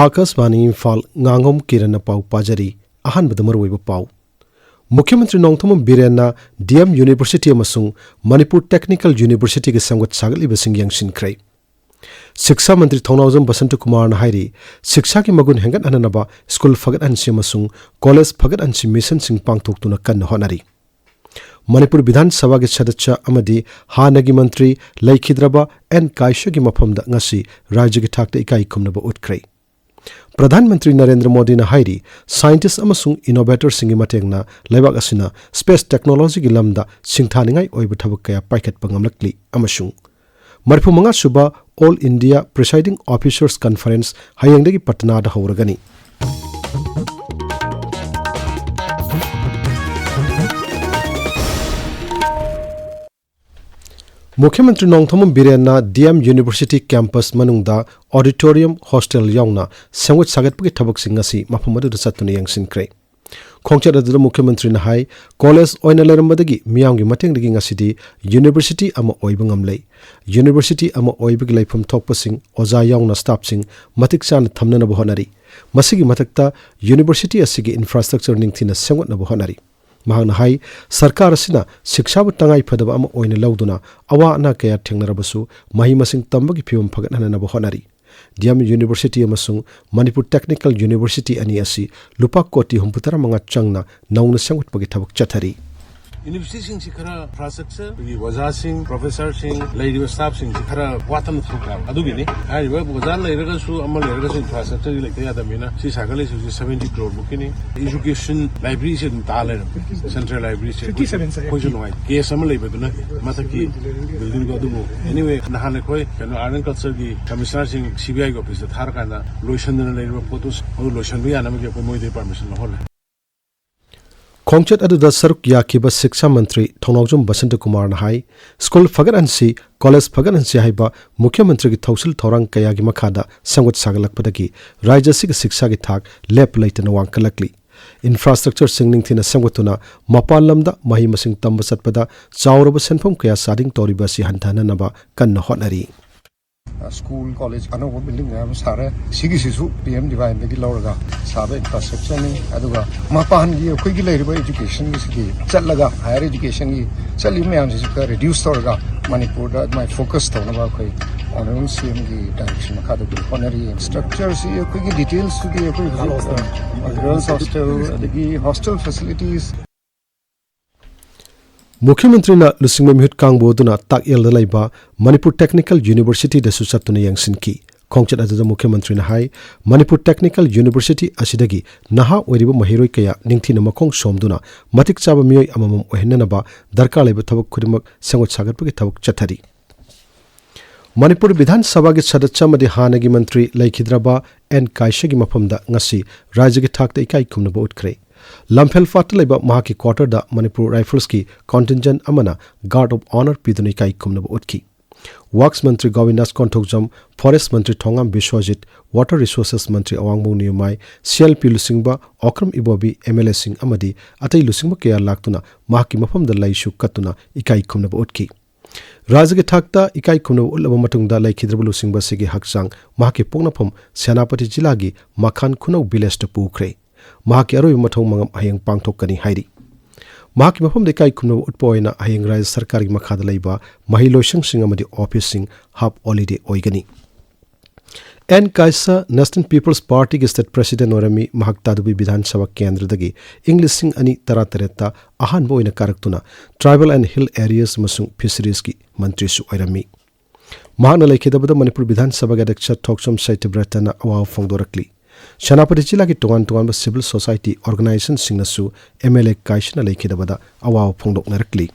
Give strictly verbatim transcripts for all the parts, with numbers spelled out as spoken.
ꯑꯥꯀꯥꯁꯕꯥꯅꯤ ꯏꯝꯐꯥꯜ, ꯉꯥꯉꯣꯝ ꯀꯤꯔꯟꯅ ꯄꯥꯎ ꯄꯥꯖꯔꯤ꯫ ꯑꯍꯥꯟꯕꯗ ꯃꯔꯨꯑꯣꯏꯕ ꯄꯥꯎ꯫ ꯃꯨꯈ꯭ꯌ ꯃꯟꯇ꯭ꯔꯤ ꯅꯣꯡꯊꯣꯝꯕꯝ ꯕꯤꯔꯦꯟꯅ ꯗꯤ ꯑꯦꯝ ꯌꯨꯅꯤꯚꯔꯁꯤꯇꯤ ꯑꯃꯁꯨꯡ ꯃꯅꯤꯄꯨꯔ ꯇꯦꯛꯅꯤꯀꯦꯜ ꯌꯨꯅꯤꯚꯔꯁꯤꯇꯤꯒꯤ ꯁꯦꯝꯒꯠ ꯁꯥꯒꯠꯂꯤꯕꯁꯤꯡ ꯌꯦꯡꯁꯤꯟꯈ꯭ꯔꯦ꯫ ꯁꯤꯛꯁꯥ ꯃꯟꯇ꯭ꯔꯤ ꯊꯧꯅꯥꯎꯖꯝ ꯕꯁꯟꯇ ꯀꯨꯃꯥꯔꯅ ꯍꯥꯏꯔꯤ, ꯁꯤꯛꯁꯥꯒꯤ ꯃꯒꯨꯟ ꯍꯦꯟꯒꯠꯍꯟꯅꯅꯕ ꯁ꯭ꯀꯨꯜ ꯐꯒꯠꯍꯟꯁꯤ ꯑꯃꯁꯨꯡ ꯀꯣꯂꯦꯖ ꯐꯒꯠꯍꯟꯁꯤ ꯃꯤꯁꯟꯁꯤꯡ ꯄꯥꯡꯊꯣꯛꯇꯨꯅ ꯀꯟꯅ ꯍꯣꯠꯅꯔꯤ꯫ ꯃꯅꯤꯄꯨꯔ ꯕꯤꯙꯥꯟ ꯁꯚꯥꯒꯤ ꯁꯗꯁ꯭ꯌ ꯑꯃꯗꯤ ꯍꯥꯟꯅꯒꯤ ꯃꯟꯇ꯭ꯔꯤ ꯂꯩꯈꯤꯗ꯭ꯔꯕ ꯑꯦꯟ ꯀꯥꯏꯁꯣꯒꯤ ꯃꯐꯝꯗ ꯉꯁꯤ ꯔꯥꯖ꯭ꯌꯒꯤ ꯊꯥꯛꯇ ꯏꯀꯥꯏ ꯈꯨꯝꯅꯕ ꯎꯠꯈ꯭ꯔꯦ꯫ ꯄ꯭ꯔꯙꯥꯟ ꯃꯟꯇ꯭ꯔꯤ ꯅꯔꯦꯟꯗ꯭ꯔ ꯃꯣꯗꯤꯅ ꯍꯥꯏꯔꯤ, ꯁꯥꯏꯟꯇꯤꯁ ꯑꯃꯁꯨꯡ ꯏꯅꯣꯚꯦꯇꯔꯁꯤꯡꯒꯤ ꯃꯇꯦꯡꯅ ꯂꯩꯕꯥꯛ ꯑꯁꯤꯅ ꯁ꯭ꯄꯦꯁ ꯇꯦꯛꯅꯣꯂꯣꯖꯤꯒꯤ ꯂꯝꯗ ꯁꯤꯡꯊꯥꯅꯤꯡꯉꯥꯏ ꯑꯣꯏꯕ ꯊꯕꯛ ꯀꯌꯥ ꯄꯥꯏꯈꯠꯄ ꯉꯝꯂꯛꯂꯤ ꯑꯃꯁꯨꯡ ꯃꯔꯤꯐꯨ ꯃꯉꯥ ꯁꯨꯕ all India presiding officers conference ꯍꯌꯦꯡꯗꯒꯤ ꯄꯠꯅꯥꯗ ꯍꯧꯔꯒꯅꯤ꯫ ꯃꯨꯈ꯭ꯌ ꯃꯟꯇ꯭ꯔꯤ ꯅꯣꯡꯊꯣꯝꯕꯝ ꯕꯤꯔꯦꯟꯅ ꯗꯤ ꯑꯦꯝ ꯌꯨꯅꯤꯚꯔꯁꯤꯇꯤ ꯀꯦꯝꯄꯁ ꯃꯅꯨꯡꯗ ꯑꯣꯗꯤꯇꯣꯔꯤꯌꯝ, ꯍꯣꯁꯇꯦꯜ ꯌꯥꯎꯅ ꯁꯦꯝꯒꯠ ꯁꯥꯒꯠꯄꯒꯤ ꯊꯕꯛꯁꯤꯡ ꯉꯁꯤ ꯃꯐꯝ ꯑꯗꯨꯗ ꯆꯠꯇꯨꯅ ꯌꯦꯡꯁꯤꯟꯈ꯭ꯔꯦ꯫ ꯈꯣꯡꯆꯠ ꯑꯗꯨꯗ ꯃꯨꯈ꯭ꯌ ꯃꯟꯇ꯭ꯔꯤꯅ ꯍꯥꯏ, ꯀꯣꯂꯦꯖ ꯑꯣꯏꯅ ꯂꯩꯔꯝꯕꯗꯒꯤ ꯃꯤꯌꯥꯝꯒꯤ ꯃꯇꯦꯡꯗꯒꯤ ꯉꯁꯤꯗꯤ ꯌꯨꯅꯤꯚꯔꯁꯤꯇꯤ ꯑꯃ ꯑꯣꯏꯕ ꯉꯝꯂꯦ꯫ ꯌꯨꯅꯤꯚꯔꯁꯤꯇꯤ ꯑꯃ ꯑꯣꯏꯕꯒꯤ ꯂꯩꯐꯝ ꯊꯣꯛꯄꯁꯤꯡ, ꯑꯣꯖꯥ ꯌꯥꯎꯅ ꯁ꯭ꯇꯥꯐꯁꯤꯡ ꯃꯇꯤꯛ ꯆꯥꯅ ꯊꯝꯅꯅꯕ ꯍꯣꯠꯅꯔꯤ꯫ ꯃꯁꯤꯒꯤ ꯃꯊꯛꯇ ꯌꯨꯅꯤꯚꯔꯁꯤꯇꯤ ꯑꯁꯤꯒꯤ ꯏꯟꯐ꯭ꯔꯥꯁ꯭ꯇ꯭ꯔꯛꯆꯔ ꯅꯤꯡꯊꯤꯅ ꯁꯦꯝꯒꯠꯅꯕ ꯍꯣꯠꯅꯔꯤ꯫ ꯃꯍꯥꯛꯅ ꯍꯥꯏ, ꯁꯔꯀꯥꯔ ꯑꯁꯤꯅ ꯁꯤꯛꯁꯥꯕꯨ ꯇꯉꯥꯏ ꯐꯗꯕ ꯑꯃ ꯑꯣꯏꯅ ꯂꯧꯗꯨꯅ ꯑꯋꯥ ꯑꯅꯥ ꯀꯌꯥ ꯊꯦꯡꯅꯔꯕꯁꯨ ꯃꯍꯩ ꯃꯁꯤꯡ ꯇꯝꯕꯒꯤ ꯐꯤꯕꯝ ꯐꯒꯠꯍꯟꯅꯅꯕ ꯍꯣꯠꯅꯔꯤ꯫ ꯗꯤ ꯑꯦꯝ ꯌꯨꯅꯤꯚꯔꯁꯤꯇꯤ ꯑꯃꯁꯨꯡ ꯃꯅꯤꯄꯨꯔ ꯇꯦꯛꯅꯤꯀꯦꯜ ꯌꯨꯅꯤꯚꯔꯁꯤꯇꯤ ꯑꯅꯤ ꯑꯁꯤ ꯂꯨꯄꯥ ꯀꯣꯇꯤ ꯍꯨꯝꯐꯨꯇꯔꯥ ꯃꯉꯥ ꯆꯪꯅ ꯅꯧꯅ ꯁꯦꯝꯒꯠꯄꯒꯤ ꯊꯕꯛ ꯆꯠꯊꯔꯤ꯫ ꯌꯨꯅꯤꯚꯔꯁꯤꯇꯤꯁꯤꯡꯁꯤ ꯈꯔ ꯏꯟꯐ꯭ꯔꯥꯁ꯭ꯇ꯭ꯔꯛꯆꯔ, ꯑꯩꯈꯣꯏꯒꯤ ꯑꯣꯖꯥꯁꯤꯡ, ꯄ꯭ꯔꯣꯐꯦꯁꯔꯁꯤꯡ, ꯂꯩꯔꯤꯕ ꯁ꯭ꯇꯥꯐꯁꯤꯡꯁꯤ ꯈꯔ ꯋꯥꯠꯇꯅ ꯊꯣꯛꯈ꯭ꯔꯕ꯫ ꯑꯗꯨꯒꯤꯅꯤ ꯍꯥꯏꯔꯤꯕ ꯑꯣꯖꯥ ꯂꯩꯔꯒꯁꯨ, ꯑꯃ ꯂꯩꯔꯒꯁꯨ ꯏꯟꯐ꯭ꯔꯥꯁ꯭ꯇ꯭ꯔꯛꯆꯔꯒꯤ ꯂꯩꯇ ꯌꯥꯗꯕꯅꯤꯅ ꯁꯤ ꯁꯥꯒꯠꯂꯤꯁꯤ ꯍꯧꯖꯤꯛ ꯁꯚꯦꯟꯇꯤ ꯀ꯭ꯔꯣꯔ ꯃꯨꯛꯀꯤꯅꯤ꯫ ꯏꯖꯨꯀꯦꯁꯟ ꯂꯥꯏꯕ꯭ꯔꯦꯔꯤꯁꯦ ꯑꯗꯨꯝ ꯇꯥ ꯂꯩꯔꯝꯃꯦ, ꯁꯦꯟꯇ꯭ꯔꯦꯜ ꯂꯥꯏꯕ꯭ꯔꯦꯔꯤꯁꯦ꯫ ꯑꯩꯈꯣꯏ-, ꯑꯩꯈꯣꯏꯁꯨ ꯅꯨꯡꯉꯥꯏ꯫ ꯀꯦꯁ ꯑꯃ ꯂꯩꯕꯗꯨꯅ ꯃꯊꯛꯀꯤ ꯕꯤꯜꯗꯤꯡꯗꯣ꯫ ꯑꯗꯨꯕꯨ anyway, ꯅꯍꯥꯟ ꯑꯩꯈꯣꯏ ꯀꯩꯅꯣ ꯑꯥꯔꯠ ꯑꯦꯟ ꯀꯜꯆꯔꯒꯤ ꯀꯃꯤꯁꯅꯔꯁꯤꯡ ꯁꯤ ꯕꯤ ꯑꯥꯏꯒꯤ ꯑꯣꯐꯤꯁꯇ ꯊꯥꯔꯀꯥꯟꯗ ꯂꯣꯏꯁꯟꯗꯅ ꯂꯩꯔꯤꯕ ꯄꯣꯠꯇꯨ ꯑꯗꯨ ꯂꯣꯏꯁꯟꯕ ꯌꯥꯅꯕꯒꯤ ꯑꯩꯈꯣꯏ ꯃꯣꯏꯗꯒꯤ ꯄꯥꯔꯃꯤꯁꯟ ꯂꯧꯍꯜꯂꯦ꯫ ꯈꯣꯡꯆꯠ ꯑꯗꯨꯗ ꯁꯔꯨꯛ ꯌꯥꯈꯤꯕ ꯁꯤꯛꯁꯥ ꯃꯟꯇ꯭ꯔꯤ ꯊꯧꯅꯥꯎꯖꯝ ꯕꯁꯟꯇ ꯀꯨꯃꯥꯔꯅ ꯍꯥꯏ, ꯁ꯭ꯀꯨꯜ ꯐꯒꯠꯍꯟꯁꯤ, ꯀꯣꯂꯦꯖ ꯐꯒꯠꯍꯟꯁꯤ ꯍꯥꯏꯕ ꯃꯨꯈ꯭ꯌ ꯃꯟꯇ꯭ꯔꯤꯒꯤ ꯊꯧꯁꯤꯜ ꯊꯧꯔꯥꯡ ꯀꯌꯥꯒꯤ ꯃꯈꯥꯗ ꯁꯦꯝꯒꯠ ꯁꯥꯒꯠꯂꯛꯄꯗꯒꯤ ꯔꯥꯖ꯭ꯌ ꯑꯁꯤꯒꯤ ꯁꯤꯛꯁꯥꯒꯤ ꯊꯥꯛ ꯂꯦꯞꯄ ꯂꯩꯇꯅ ꯋꯥꯡꯈꯠꯂꯛꯂꯤ꯫ ꯏꯟꯐ꯭ꯔꯥꯁ꯭ꯇ꯭ꯔꯛꯆꯔꯁꯤꯡ ꯅꯤꯡꯊꯤꯅ ꯁꯦꯝꯒꯠꯇꯨꯅ ꯃꯄꯥꯟ ꯂꯝꯗ ꯃꯍꯩ ꯃꯁꯤꯡ ꯇꯝꯕ ꯆꯠꯄꯗ ꯆꯥꯎꯔꯕ ꯁꯦꯟꯐꯝ ꯀꯌꯥ ꯆꯥꯗꯤꯡ ꯇꯧꯔꯤꯕ ꯑꯁꯤ ꯍꯟꯊꯍꯟꯅꯕ ꯀꯟꯅ ꯍꯣꯠꯅꯔꯤ꯫ ꯁ꯭ꯀꯨꯜ ꯀꯣꯂꯦꯖ ꯑꯅꯧꯕ ꯕꯤꯜꯗꯤꯡ ꯃꯌꯥꯝ ꯑꯃ ꯁꯥꯔꯦ꯫ ꯁꯤꯒꯤꯁꯤꯁꯨ ꯄꯤ ꯑꯦꯝ ꯗꯤ ꯋꯥꯏ ꯑꯦꯝꯗꯒꯤ ꯂꯧꯔꯒ ꯁꯥꯕ ꯏꯟꯐ꯭ꯔꯥꯁ꯭ꯇ꯭ꯔꯛꯆꯔꯅꯤ꯫ ꯑꯗꯨꯒ ꯃꯄꯥꯟꯒꯤ ꯑꯩꯈꯣꯏꯒꯤ ꯂꯩꯔꯤꯕ ꯏꯗꯨꯀꯦꯁꯟꯒꯤꯁꯤꯗꯤ ꯆꯠꯂꯒ, ꯍꯥꯌꯔ ꯏꯗꯨꯀꯦꯁꯟꯒꯤ ꯆꯠꯂꯤꯕ ꯃꯌꯥꯝꯁꯤꯁꯨ ꯈꯔ ꯔꯤꯗ꯭ꯌꯨꯁ ꯇꯧꯔꯒ ꯃꯅꯤꯄꯨꯔꯗ ꯑꯗꯨꯃꯥꯏꯅ ꯐꯣꯀꯁ ꯇꯧꯅꯕ ꯑꯩꯈꯣꯏ ꯑꯣꯅꯔꯦꯕꯜ ꯁꯤ ꯑꯦꯝꯒꯤ ꯗꯥꯏꯔꯦꯛꯁꯟ ꯃꯈꯥꯗ ꯑꯩꯈꯣꯏ ꯍꯣꯠꯅꯔꯤ꯫ ꯏꯟꯐ꯭ꯔꯥꯁ꯭ꯇ꯭ꯔꯛꯆꯔꯁꯤ ꯑꯩꯈꯣꯏꯒꯤ ꯗꯤꯇꯦꯜꯁꯇꯨꯗꯤ ꯑꯩꯈꯣꯏ ꯍꯧꯖꯤꯛ ꯒꯔꯜꯁ ꯍꯣꯁꯇꯦꯜ, ꯑꯗꯒꯤ ꯍꯣꯁꯇꯦꯜ ꯐꯦꯁꯤꯂꯤꯇꯤꯁ꯫ ꯃꯨꯈ꯭ꯌ ꯃꯟꯇ꯭ꯔꯤꯅ ꯂꯨꯆꯤꯡꯕ ꯃꯤꯍꯨꯠ ꯀꯥꯡꯕꯨ ꯑꯗꯨꯅ ꯇꯥꯛꯌꯦꯜꯗ ꯂꯩꯕ ꯃꯅꯤꯄꯨꯔ ꯇꯦꯛꯅꯤꯀꯦꯜ ꯌꯨꯅꯤꯚꯔꯁꯤꯇꯤꯗꯁꯨ ꯆꯠꯇꯨꯅ ꯌꯦꯡꯁꯤꯟꯈꯤ꯫ ꯈꯣꯡꯆꯠ ꯑꯗꯨꯗ ꯃꯨꯈ꯭ꯌ ꯃꯟꯇ꯭ꯔꯤꯅ ꯍꯥꯏ, ꯃꯅꯤꯄꯨꯔ ꯇꯦꯛꯅꯤꯀꯦꯜ ꯌꯨꯅꯤꯚꯔꯁꯤꯇꯤ ꯑꯁꯤꯗꯒꯤ ꯅꯍꯥ ꯑꯣꯏꯔꯤꯕ ꯃꯍꯩꯔꯣꯏ ꯀꯌꯥ ꯅꯤꯡꯊꯤꯅ ꯃꯈꯣꯡ ꯁꯣꯝꯗꯨꯅ ꯃꯇꯤꯛ ꯆꯥꯕ ꯃꯤꯑꯣꯏ ꯑꯃꯃꯝ ꯑꯣꯏꯍꯟꯅꯅꯕ ꯗꯔꯀꯥꯔ ꯂꯩꯕ ꯊꯕꯛ ꯈꯨꯗꯤꯡꯃꯛ ꯁꯦꯝꯒꯠ ꯁꯥꯒꯠꯄꯒꯤ ꯊꯕꯛ ꯆꯠꯊꯔꯤ꯫ ꯃꯅꯤꯄꯨꯔ ꯕꯤꯙꯥꯟ ꯁꯚꯥꯒꯤ ꯁꯗꯁ꯭ꯌ ꯑꯃꯗꯤ ꯍꯥꯟꯅꯒꯤ ꯃꯟꯇ꯭ꯔꯤ ꯂꯩꯈꯤꯗ꯭ꯔꯕ ꯑꯦꯟ ꯀꯥꯏꯁꯒꯤ ꯃꯐꯝꯗ ꯉꯁꯤ ꯔꯥꯖ꯭ꯌꯒꯤ ꯊꯥꯛꯇ ꯏꯀꯥꯏ ꯈꯨꯝꯅꯕ ꯎꯠꯈ꯭ꯔꯦ꯫ ꯂꯝꯐꯦꯜ ꯐꯥꯠꯇ ꯂꯩꯕ ꯃꯍꯥꯛꯀꯤ ꯀ꯭ꯋꯥꯇꯔꯗ ꯃꯅꯤꯄꯨꯔ ꯔꯥꯏꯐꯜꯁꯀꯤ ꯀꯣꯟꯇꯤꯟꯖꯦꯟ ꯑꯃꯅ ꯒꯥꯔꯗ ꯑꯣꯐ ꯑꯣꯅꯔ ꯄꯤꯗꯨꯅ ꯏꯀꯥꯏ ꯈꯨꯝꯅꯕ ꯎꯠꯈꯤ꯫ ꯋꯥꯛꯁ ꯃꯟꯇ꯭ꯔꯤ ꯒꯣꯕꯤꯟꯗꯥꯁ ꯀꯣꯟꯊꯧꯖꯝ, ꯐꯣꯔꯦꯁ ꯃꯟꯇ꯭ꯔꯤ ꯊꯣꯉꯥꯝ ꯕꯤꯁ꯭ꯋꯖꯤꯠ, ꯋꯥꯇꯔ ꯔꯤꯁꯣꯔꯁꯦꯁ ꯃꯟꯇ꯭ꯔꯤ ꯑꯋꯥꯡꯕꯝ ꯅꯤꯌꯨꯃꯥꯏ, ꯁꯤ ꯑꯦꯜ ꯄꯤ ꯂꯨꯆꯤꯡꯕ ꯑꯣꯀ꯭ꯔꯝ ꯏꯕꯣꯕꯤ, ꯑꯦꯝ ꯑꯦꯜ ꯑꯦꯁꯤꯡ ꯑꯃꯗꯤ ꯑꯇꯩ ꯂꯨꯆꯤꯡꯕ ꯀꯌꯥ ꯂꯥꯛꯇꯨꯅ ꯃꯍꯥꯛꯀꯤ ꯃꯐꯝꯗ ꯂꯩꯁꯨ ꯀꯠꯇꯨꯅ ꯏꯀꯥꯏ ꯈꯨꯝꯅꯕ ꯎꯠꯈꯤ꯫ ꯔꯥꯖ꯭ꯌꯒꯤ ꯊꯥꯛꯇ ꯏꯀꯥꯏ ꯈꯨꯝꯅꯕ ꯎꯠꯂꯕ ꯃꯇꯨꯡꯗ ꯂꯩꯈꯤꯗ꯭ꯔꯕ ꯂꯨꯆꯤꯡꯕ ꯑꯁꯤꯒꯤ ꯍꯛꯆꯥꯡ ꯃꯍꯥꯛꯀꯤ ꯄꯣꯛꯅꯐꯝ ꯁꯦꯅꯥꯄꯇꯤ ꯖꯤꯂꯥꯒꯤ ꯃꯈꯥꯟ ꯈꯨꯅꯧ ꯚꯤꯂꯦꯖꯇ ꯄꯨꯈ꯭ꯔꯦ꯫ ꯃꯍꯥꯛꯀꯤ ꯑꯔꯣꯏꯕ ꯃꯊꯧ ꯃꯉꯝ ꯍꯌꯦꯡ ꯄꯥꯡꯊꯣꯛꯀꯅꯤ ꯍꯥꯏꯔꯤ꯫ ꯃꯍꯥꯛꯀꯤ ꯃꯐꯝꯗ ꯏꯀꯥꯏ ꯈꯨꯝꯅꯕ ꯎꯠꯄ ꯑꯣꯏꯅ ꯍꯌꯦꯡ ꯔꯥꯖ꯭ꯌ ꯁꯔꯀꯥꯔꯒꯤ ꯃꯈꯥꯗ ꯂꯩꯕ ꯃꯍꯩ ꯂꯣꯏꯁꯪꯁꯤꯡ ꯑꯃꯗꯤ ꯑꯣꯐꯤꯁꯁꯤꯡ ꯍꯥꯐ ꯍꯣꯂꯤꯗꯦ ꯑꯣꯏꯒꯅꯤ꯫ ꯑꯦꯟ ꯀꯥꯏꯁꯥ ꯅꯦꯁꯅꯦꯜ ꯄꯤꯄꯜꯁ ꯄꯥꯔꯇꯤꯒꯤ ꯁ꯭ꯇꯦꯠ ꯄ꯭ꯔꯦꯁꯤꯗꯦꯟꯠ ꯑꯣꯏꯔꯝꯃꯤ꯫ ꯃꯍꯥꯛ ꯇꯥꯗꯨꯕꯤ ꯕꯤꯙꯥꯟ ꯁꯚꯥ ꯀꯦꯟꯗ꯭ꯔꯗꯒꯤ ꯏꯪ ꯂꯤꯁꯤꯡ ꯑꯅꯤ ꯇꯔꯥꯇꯔꯦꯠꯇ ꯑꯍꯥꯟꯕ ꯑꯣꯏꯅ ꯀꯥꯔꯛꯇꯨꯅ ꯇ꯭ꯔꯥꯏꯕꯦꯜ ꯑꯦꯟ ꯍꯤꯜ ꯑꯦꯔꯤꯌꯥꯁ ꯑꯃꯁꯨꯡ ꯐꯤꯁꯔꯤꯁꯀꯤ ꯃꯟꯇ꯭ꯔꯤꯁꯨ ꯑꯣꯏꯔꯝꯃꯤ꯫ ꯃꯍꯥꯛꯅ ꯂꯩꯈꯤꯗꯕꯗ ꯃꯅꯤꯄꯨꯔ ꯕꯤꯙꯥꯟ ꯁꯚꯥꯒꯤ ꯑꯗ꯭ꯌꯛꯁ ꯊꯣꯛꯆꯣꯝ ꯁꯇ꯭ꯌꯕ꯭ꯔꯇꯅ ꯑꯋꯥꯕ ꯐꯣꯡꯗꯣꯔꯛꯂꯤ꯫ ꯁꯦꯅꯥꯄꯇꯤ ꯖꯤꯂꯥꯒꯤ ꯇꯣꯉꯥꯟ ꯇꯣꯉꯥꯟꯕ ꯁꯤꯚꯤꯜ ꯁꯣꯁꯥꯏꯇꯤ ꯑꯣꯔꯒꯅꯥꯏꯖꯦꯁꯟꯁꯤꯡꯅꯁꯨ ꯑꯦꯝ ꯑꯦꯜ ꯑꯦ ꯀꯥꯏꯁꯥꯅ ꯂꯩꯈꯤꯗꯕꯗ ꯑꯋꯥꯕ ꯐꯣꯡꯗꯣꯛꯅꯔꯛꯂꯤ꯫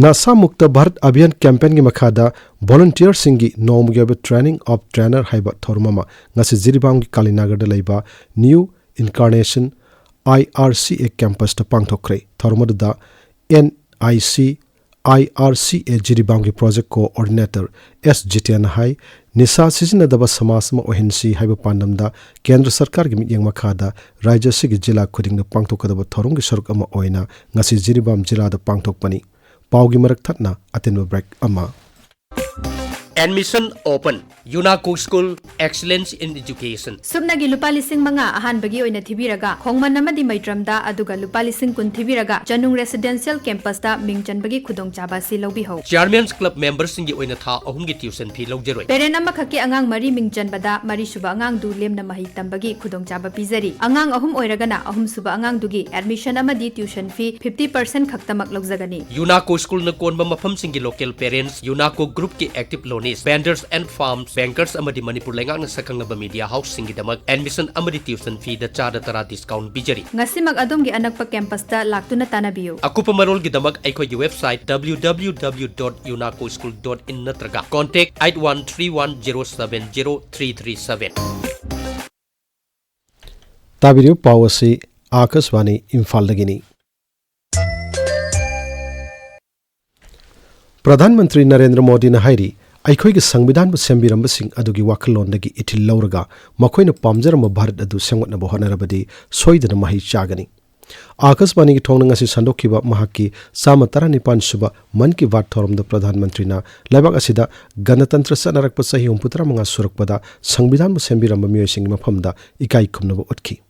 ꯅꯁꯥ ꯃꯨꯛꯇ ꯚꯥꯔꯠ ꯑꯚꯤꯌꯥꯟ ꯀꯦꯝꯄꯦꯟꯒꯤ ꯃꯈꯥꯗ ꯚꯣꯂꯨꯟꯇꯤꯌꯔꯁꯤꯡꯒꯤ ꯅꯣꯡꯃꯒꯤ ꯑꯣꯏꯕ ꯇ꯭ꯔꯦꯅꯤꯡ ꯑꯣꯐ ꯇ꯭ꯔꯦꯅꯔ ꯍꯥꯏꯕ ꯊꯧꯔꯝ ꯑꯃ ꯉꯁꯤ ꯖꯤꯔꯤꯕꯥꯝꯒꯤ ꯀꯥꯂꯤꯅꯥꯒꯔꯗ ꯂꯩꯕ ꯅ꯭ꯌꯨ ꯏꯟꯀꯥꯔꯅꯦꯁꯟ ꯑꯥꯏ ꯑꯥꯔ ꯁꯤ ꯑꯦ ꯀꯦꯝꯄꯁꯇ ꯄꯥꯡꯊꯣꯛꯈ꯭ꯔꯦ꯫ ꯊꯧꯔꯝ ꯑꯗꯨꯗ and I C I R C A ꯖꯤꯔꯤꯕꯥꯝꯒꯤ project coordinator ꯑꯦꯁ ꯖꯤꯇꯦꯟꯅ ꯍꯥꯏ, ꯅꯤꯁꯥ ꯁꯤꯖꯤꯟꯅꯗꯕ ꯁꯃꯥꯖ ꯑꯃ ꯑꯣꯏꯍꯟꯁꯤ ꯍꯥꯏꯕ ꯄꯥꯟꯗꯝꯗ ꯀꯦꯟꯗ꯭ꯔ ꯁꯔꯀꯥꯔꯒꯤ ꯃꯤꯠꯌꯦꯡ ꯃꯈꯥꯗ ꯔꯥꯖ꯭ꯌ ꯑꯁꯤꯒꯤ ꯖꯤꯂꯥ ꯈꯨꯗꯤꯡꯗ ꯄꯥꯡꯊꯣꯛꯀꯗꯕ ꯊꯧꯔꯝꯒꯤ ꯁꯔꯨꯛ ꯑꯃ ꯑꯣꯏꯅ ꯉꯁꯤ ꯖꯤꯔꯤꯕꯥꯝ ꯖꯤꯂꯥꯗ ꯄꯥꯡꯊꯣꯛꯄꯅꯤ꯫ ꯄꯥꯎꯒꯤ ꯃꯔꯛ ꯊꯠꯅ ꯑꯇꯦꯟꯕ ꯕ꯭ꯔꯦꯛ ꯑꯃ꯫ Admission open. UNACO School, Excellence in Education. ꯁꯨꯞꯅꯒꯤ ꯂꯨꯄꯥ ꯂꯤꯁꯤꯡ ꯃꯉꯥ ꯑꯍꯥꯟꯕꯒꯤ ꯑꯣꯏꯅ ꯊꯤꯕꯤꯔꯒ, ꯈꯣꯡꯃꯟ ꯑꯃꯗꯤ ꯃꯩꯇ꯭ꯔꯝꯗ, ꯑꯗꯨꯒ ꯂꯨꯄꯥ ꯂꯤꯁꯤꯡ ꯀꯨꯟ ꯊꯤꯕꯤꯔꯒ, ꯆꯅꯨꯡ Residential Campus ꯇ ꯃꯤꯡ ꯆꯟꯕꯒꯤ ꯈꯨꯗꯣꯡꯆꯥꯕ ꯑꯁꯤ ꯂꯧꯕꯤꯍꯧ꯫ Chairman's Club member ꯁꯤꯡꯒꯤ ꯑꯣꯏꯅ ꯊꯥ ꯑꯍꯨꯝꯒꯤ tuition fee ꯂꯧꯖꯔꯣꯏ꯫ Parent ꯑꯃꯈꯛꯀꯤ ꯑꯉꯥꯡ ꯃꯔꯤ ꯃꯤꯡ ꯆꯟꯕꯗ, ꯃꯔꯤꯁꯨꯕ ꯑꯉꯥꯡꯗꯨ ꯂꯦꯝꯅ ꯃꯍꯩ ꯇꯝꯕꯒꯤ ꯈꯨꯗꯣꯡꯆꯥꯕ ꯄꯤꯖꯔꯤ꯫ ꯑꯉꯥꯡ ꯑꯍꯨꯝ ꯑꯣꯏꯔꯒꯅ, ꯑꯍꯨꯝꯁꯨꯕ ꯑꯉꯥꯡꯗꯨꯒꯤ admission ꯑꯃꯗꯤ tuition fee fifty percent ꯈꯛꯇꯃꯛ ꯂꯧꯖꯒꯅꯤ꯫ UNACO School ꯅ ꯀꯣꯟꯕ ꯃꯐꯝꯁꯤꯡꯒꯤ local parents, UNACO Group ꯀꯤ active loanees, vendors and firms, bankers ꯑꯃꯗꯤ ꯃꯅꯤꯄꯨꯔ ꯂꯩꯉꯥꯛꯅ ꯁꯛꯈꯪꯂꯕ media house ꯁꯤꯡꯒꯤꯗꯃꯛ admission ꯑꯃꯗꯤ tuition fee ꯗ ꯆꯥꯗ ꯇꯔꯥ discount ꯄꯤꯖꯔꯤ꯫ ꯉꯁꯤꯃꯛ ꯑꯗꯣꯝꯒꯤ ꯑꯅꯛꯄ campus ꯇ ꯂꯥꯛꯇꯨꯅ ꯇꯥꯟꯅꯕꯤꯌꯨ꯫ ꯑꯀꯨꯞꯄ ꯃꯔꯣꯜꯒꯤꯗꯃꯛ ꯑꯩꯈꯣꯏꯒꯤ website W W W dot unaco school dot in ꯅꯠꯇ꯭ꯔꯒ contact eight one three one zero seven zero three three seven꯫ ꯇꯥꯕꯤꯔꯤꯕ ꯄꯥꯎ ꯑꯁꯤ ꯑꯥꯀꯥꯁꯕꯥꯅꯤ ꯏꯝꯐꯥꯜꯗꯒꯤꯅꯤ꯫ ꯄ꯭ꯔꯙꯥꯟ ꯃꯟꯇ꯭ꯔꯤ ꯅꯔꯦꯟꯗ꯭ꯔ ꯃꯣꯗꯤꯅ ꯍꯥꯏꯔꯤ, ꯑꯩꯈꯣꯏꯒꯤ ꯁꯪꯕꯤꯙꯥꯟꯕꯨ ꯁꯦꯝꯕꯤꯔꯝꯕꯁꯤꯡ ꯑꯗꯨꯒꯤ ꯋꯥꯈꯜꯂꯣꯟꯗꯒꯤ ꯏꯊꯤꯜ ꯂꯧꯔꯒ ꯃꯈꯣꯏꯅ ꯄꯥꯝꯖꯔꯝꯕ ꯚꯥꯔꯠ ꯑꯗꯨ ꯁꯦꯝꯒꯠꯅꯕ ꯍꯣꯠꯅꯔꯕꯗꯤ ꯁꯣꯏꯗꯅ ꯃꯍꯩ ꯆꯥꯒꯅꯤ꯫ ꯑꯥꯀꯥꯁꯕꯥꯅꯤꯒꯤ ꯊꯣꯡꯅ ꯉꯁꯤ ꯁꯟꯗꯣꯛꯈꯤꯕ ꯃꯍꯥꯛꯀꯤ ꯆꯥꯝꯃ ꯇꯔꯥꯅꯤꯄꯥꯟ ꯁꯨꯕ ꯃꯟ ꯀꯤ ꯕꯥꯠ ꯊꯧꯔꯝꯗ ꯄ꯭ꯔꯙꯥꯟ ꯃꯟꯇ꯭ꯔꯤꯅ ꯂꯩꯕꯥꯛ ꯑꯁꯤꯗ ꯒꯅꯇꯟꯇ꯭ꯔ ꯆꯠꯅꯔꯛꯄ ꯆꯍꯤ ꯍꯨꯝꯐꯨꯇꯔꯥ ꯃꯉꯥ ꯁꯨꯔꯛꯄꯗ ꯁꯪꯕꯤꯙꯥꯟꯕꯨ ꯁꯦꯝꯕꯤꯔꯝꯕ ꯃꯤꯑꯣꯏꯁꯤꯡꯒꯤ ꯃꯐꯝꯗ ꯏꯀꯥꯏ ꯈꯨꯝꯅꯕ ꯎꯠꯈꯤ꯫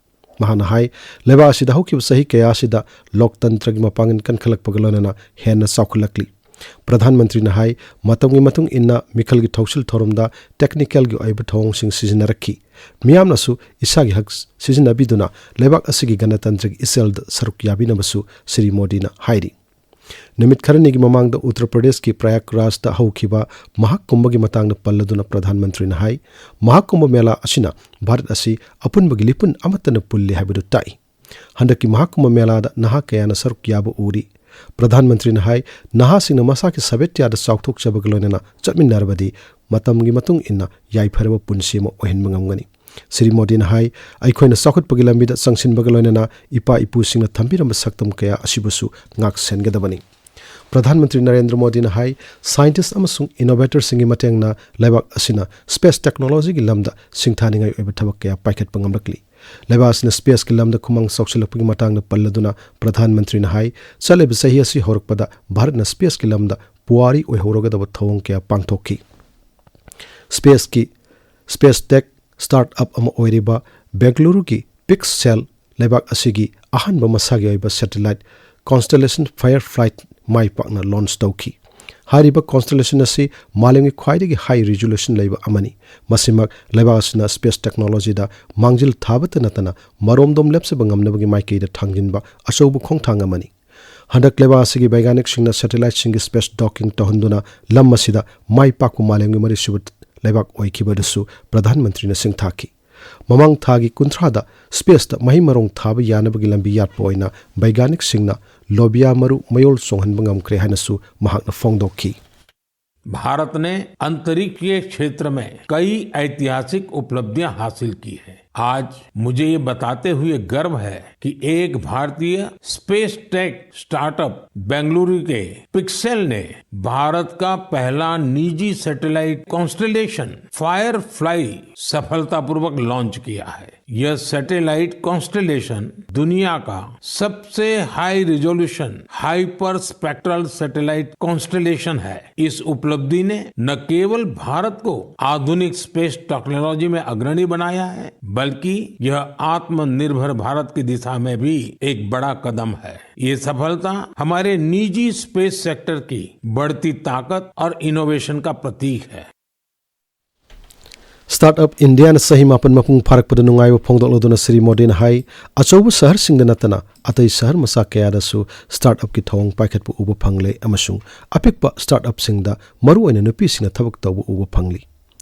ꯃꯍꯥꯛꯅ ꯍꯥꯏ, ꯂꯩꯕꯥꯛ ꯑꯁꯤꯗ ꯍꯧꯈꯤꯕ ꯆꯍꯤ ꯀꯌꯥ ꯑꯁꯤꯗ ꯂꯣꯛꯇꯟꯇ꯭ꯔꯒꯤ ꯃꯄꯥꯡꯒꯜ ꯀꯟꯈꯠꯂꯛꯄꯒ ꯂꯣꯏꯅꯅ ꯍꯦꯟꯅ ꯆꯥꯎꯈꯠꯂꯛꯂꯤ꯫ ꯄ꯭ꯔꯙꯥꯟ ꯃꯟꯇ꯭ꯔꯤꯅ ꯍꯥꯏ, ꯃꯇꯝꯒꯤ ꯃꯇꯨꯡ ꯏꯟꯅ ꯃꯤꯈꯜꯒꯤ ꯊꯧꯁꯤꯜ ꯊꯧꯔꯝꯗ technical ꯒꯤ ꯑꯣꯏꯕ ꯊꯧꯑꯣꯡꯁꯤꯡ ꯁꯤꯖꯤꯟꯅꯔꯛꯈꯤ꯫ ꯃꯤꯌꯥꯝꯅꯁꯨ ꯏꯁꯥꯒꯤ ꯍꯛ ꯁꯤꯖꯤꯟꯅꯕꯤꯗꯨꯅ ꯂꯩꯕꯥꯛ ꯑꯁꯤꯒꯤ ꯒꯅꯇꯟꯇ꯭ꯔꯒꯤ ꯏꯆꯦꯜꯗ ꯁꯔꯨꯛ ꯌꯥꯕꯤꯅꯕꯁꯨ ꯁ꯭ꯔꯤ ꯃꯣꯗꯤꯅ ꯍꯥꯏꯔꯤ꯫ ꯅꯨꯃꯤꯠ ꯈꯔꯅꯤꯒꯤ ꯃꯃꯥꯡꯗ ꯎꯠꯇꯔ ꯄ꯭ꯔꯗꯦꯁꯀꯤ ꯄ꯭ꯔꯌꯥꯒꯔꯥꯖꯇ ꯍꯧꯈꯤꯕ ꯃꯍꯥ ꯀꯨꯝꯚꯒꯤ ꯃꯇꯥꯡꯗ ꯄꯜꯂꯗꯨꯅ ꯄ꯭ꯔꯙꯥꯟ ꯃꯟꯇ꯭ꯔꯤꯅ ꯍꯥꯏ, ꯃꯍꯥ ꯀꯨꯝꯚ ꯃꯦꯂꯥ ꯑꯁꯤꯅ ꯚꯥꯔꯠ ꯑꯁꯤ ꯑꯄꯨꯟꯕꯒꯤ ꯂꯤꯄꯨꯟ ꯑꯃꯠꯇꯅ ꯄꯨꯜꯂꯤ ꯍꯥꯏꯕꯗꯨ ꯇꯥꯛꯏ꯫ ꯍꯟꯗꯛꯀꯤ ꯃꯍꯥ ꯀꯨꯝꯚ ꯃꯦꯂꯥꯗ ꯅꯍꯥ ꯀꯌꯥꯅ ꯁꯔꯨꯛ ꯌꯥꯕ ꯎꯔꯤ꯫ ꯄ꯭ꯔꯙꯥꯟ ꯃꯟꯇ꯭ꯔꯤꯅ ꯍꯥꯏ, ꯅꯍꯥꯁꯤꯡꯅ ꯃꯁꯥꯒꯤ ꯁꯥꯕꯦꯇ꯭ꯌꯥꯗ ꯆꯥꯎꯊꯣꯛꯆꯕꯒ ꯂꯣꯏꯅꯅ ꯆꯠꯃꯤꯟꯅꯔꯕꯗꯤ ꯃꯇꯝꯒꯤ ꯃꯇꯨꯡ ꯏꯟꯅ ꯌꯥꯏꯐꯔꯕ ꯄꯨꯟꯁꯤ ꯑꯃ ꯑꯣꯏꯍꯟꯕ ꯉꯝꯒꯅꯤ꯫ ꯁ꯭ꯔꯤ ꯃꯣꯗꯤꯅ ꯍꯥꯏ, ꯑꯩꯈꯣꯏꯅ ꯆꯥꯎꯈꯠꯄꯒꯤ ꯂꯝꯕꯤꯗ ꯆꯪꯁꯤꯟꯕꯒ ꯂꯣꯏꯅꯅ ꯏꯄꯥ ꯏꯄꯨꯁꯤꯡꯅ ꯊꯝꯕꯤꯔꯝꯕ ꯁꯛꯇꯝ ꯀꯌꯥ ꯑꯁꯤꯕꯨꯁꯨ ꯉꯥꯛ ꯁꯦꯟꯒꯗꯕꯅꯤ꯫ ꯄ꯭ꯔꯙꯥꯟ ꯃꯟꯇ꯭ꯔꯤ ꯅꯔꯦꯟꯗ꯭ꯔ ꯃꯣꯗꯤꯅ ꯍꯥꯏ, scientist ꯑꯃꯁꯨꯡ innovator ꯁꯤꯡꯒꯤ ꯃꯇꯦꯡꯅ ꯂꯩꯕꯥꯛ ꯑꯁꯤꯅ space technology ꯒꯤ ꯂꯝꯗ ꯁꯤꯡꯊꯥꯅꯤꯡꯉꯥꯏ ꯑꯣꯏꯕ ꯊꯕꯛ ꯀꯌꯥ ꯄꯥꯏꯈꯠꯄ ꯉꯝꯂꯛꯂꯤ꯫ ꯂꯩꯕꯥꯛ ꯑꯁꯤꯅ space ꯀꯤ ꯂꯝꯗ ꯈꯨꯃꯥꯡ ꯆꯥꯎꯁꯤꯜꯂꯛꯄꯒꯤ ꯃꯇꯥꯡꯗ ꯄꯜꯂꯗꯨꯅ ꯄ꯭ꯔꯙꯥꯟ ꯃꯟꯇ꯭ꯔꯤꯅ ꯍꯥꯏ, ꯆꯠꯂꯤꯕ ꯆꯍꯤ ꯑꯁꯤ ꯍꯧꯔꯛꯄꯗ ꯚꯥꯔꯠꯅ space ꯀꯤ ꯂꯝꯗ ꯄꯨꯋꯥꯔꯤ ꯑꯣꯏꯍꯧꯔꯒꯗꯕ ꯊꯧꯑꯣꯡ ꯀꯌꯥ ꯄꯥꯡꯊꯣꯛꯈꯤ꯫ ꯁ꯭ꯄꯦꯁꯀꯤ ꯁ꯭ꯄꯦꯁ ꯇꯦꯛ ꯁ꯭ꯇꯥꯔꯠ ꯑꯞ ꯑꯃ ꯑꯣꯏꯔꯤꯕ ꯕꯦꯡꯒꯂꯨꯔꯨꯒꯤ ꯄꯤꯛꯁꯦꯜ ꯂꯩꯕꯥꯛ ꯑꯁꯤꯒꯤ ꯑꯍꯥꯟꯕ ꯃꯁꯥꯒꯤ ꯑꯣꯏꯕ ꯁꯦꯇꯦꯂꯥꯏꯠ ꯀꯣꯟꯁꯇꯦꯂꯦꯁꯟ ꯐꯥꯌꯔ ꯐ꯭ꯂꯥꯏꯠ ꯃꯥꯏ ꯄꯥꯛꯅ ꯂꯣꯟꯆ ꯇꯧꯈꯤ꯫ ꯍꯥꯏꯔꯤꯕ ꯀꯣꯟꯁꯇꯦꯂꯦꯁꯟ ꯑꯁꯤ ꯃꯥꯂꯦꯝꯒꯤ ꯈ꯭ꯋꯥꯏꯗꯒꯤ ꯍꯥꯏ ꯔꯤꯖꯣꯂꯨꯁꯟ ꯂꯩꯕ ꯑꯃꯅꯤ꯫ ꯃꯁꯤꯃꯛ ꯂꯩꯕꯥꯛ ꯑꯁꯤꯅ ꯁ꯭ꯄꯦꯁ ꯇꯦꯛꯅꯣꯂꯣꯖꯤꯗ ꯃꯥꯡꯖꯤꯜ ꯊꯥꯕꯇ ꯅꯠꯇꯅ ꯃꯔꯣꯝꯗꯣꯝ ꯂꯦꯞꯆꯕ ꯉꯝꯅꯕꯒꯤ ꯃꯥꯏꯀꯩꯗ ꯊꯥꯡꯖꯤꯟꯕ ꯑꯆꯧꯕ ꯈꯣꯡꯊꯥꯡ ꯑꯃꯅꯤ꯫ ꯍꯟꯗꯛ ꯂꯩꯕꯥꯛ ꯑꯁꯤꯒꯤ ꯕꯩꯒꯥꯅꯤꯛꯁꯤꯡꯅ ꯁꯦꯇꯦꯂꯥꯏꯠꯁꯤꯡꯒꯤ ꯁ꯭ꯄꯦꯁ ꯗꯣꯀꯤꯡ ꯇꯧꯍꯟꯗꯨꯅ ꯂꯝ ꯑꯁꯤꯗ ꯃꯥꯏ ꯄꯥꯛꯄ ꯃꯥꯂꯦꯝꯒꯤ ꯃꯔꯤꯁꯨꯕ ꯂꯩꯕꯥꯛ ꯑꯣꯏꯈꯤꯕꯗꯁꯨ ꯄ꯭ꯔꯙꯥꯟ ꯃꯟꯇ꯭ꯔꯤꯅ ꯁꯤꯡꯊꯥꯈꯤ꯫ ꯃꯃꯥꯡ ꯊꯥꯒꯤ ꯀꯨꯟꯊ꯭ꯔꯥꯗ ꯁ꯭ꯄꯦꯁꯇ ꯃꯍꯩ ꯃꯔꯣꯡ ꯊꯥꯕ ꯌꯥꯅꯕꯒꯤ ꯂꯝꯕꯤ ꯌꯥꯠꯄ ꯑꯣꯏꯅ ꯕꯩꯒꯥꯅꯤꯛꯁꯤꯡꯅ ꯂꯣꯕꯤꯌꯥ ꯃꯔꯨ ꯃꯌꯣꯜ ꯆꯣꯡꯍꯟꯕ ꯉꯝꯈ꯭ꯔꯦ ꯍꯥꯏꯅꯁꯨ ꯃꯍꯥꯛꯅ ꯐꯣꯡꯗꯣꯛꯈꯤ꯫ भारत ने अंतरिक्ष के क्षेत्र में कई ऐतिहासिक उपलब्धियां हासिल की हैं। आज मुझे ये बताते हुए गर्व है कि एक भारतीय स्पेस टेक स्टार्टअप बेंगलुरु के पिक्सेल ने भारत का पहला निजी सैटेलाइट कॉन्स्टलेशन फायरफ्लाई सफलतापूर्वक लॉन्च किया है। यह सैटेलाइट कॉन्स्टलेशन दुनिया का सबसे high resolution hyper spectral satellite constellation है। इस उपलब्धि ने न केवल भारत को आधुनिक स्पेस टेक्नोलॉजी में अग्रणी बनाया है, बल्कि यह आत्मनिर्भर भारत की दिशा में भी एक बड़ा कदम है। ये सफलता हमारे निजी स्पेस सेक्टर की बढ़ती ताकत और इनोवेशन का प्रतीक है। ꯁ꯭ꯇꯥꯔꯠ ꯑꯞ ꯏꯟꯗꯤꯌꯥꯅ ꯆꯍꯤ ꯃꯥꯄꯟ ꯃꯄꯨꯡ ꯐꯥꯔꯛꯄꯗ ꯅꯨꯡꯉꯥꯏꯕ ꯐꯣꯡꯗꯣꯛꯂꯗꯨꯅ ꯁ꯭ꯔꯤ ꯃꯣꯗꯤꯅ ꯍꯥꯏ, ꯑꯆꯧꯕ ꯁꯍꯔꯁꯤꯡꯗ ꯅꯠꯇꯅ ꯑꯇꯩ ꯁꯍꯔ ꯃꯆꯥ ꯀꯌꯥꯗꯁꯨ ꯁ꯭ꯇꯥꯔꯠ ꯑꯞꯀꯤ ꯊꯧꯑꯣꯡ ꯄꯥꯏꯈꯠꯄ ꯎꯕ ꯐꯪꯂꯦ ꯑꯃꯁꯨꯡ ꯑꯄꯤꯛꯄ ꯁ꯭ꯇꯥꯔꯠ ꯑꯞꯁꯤꯡꯗ ꯃꯔꯨꯑꯣꯏꯅ ꯅꯨꯄꯤꯁꯤꯡꯅ ꯊꯕꯛ ꯇꯧꯕ ꯎꯕ ꯐꯪꯂꯤ꯫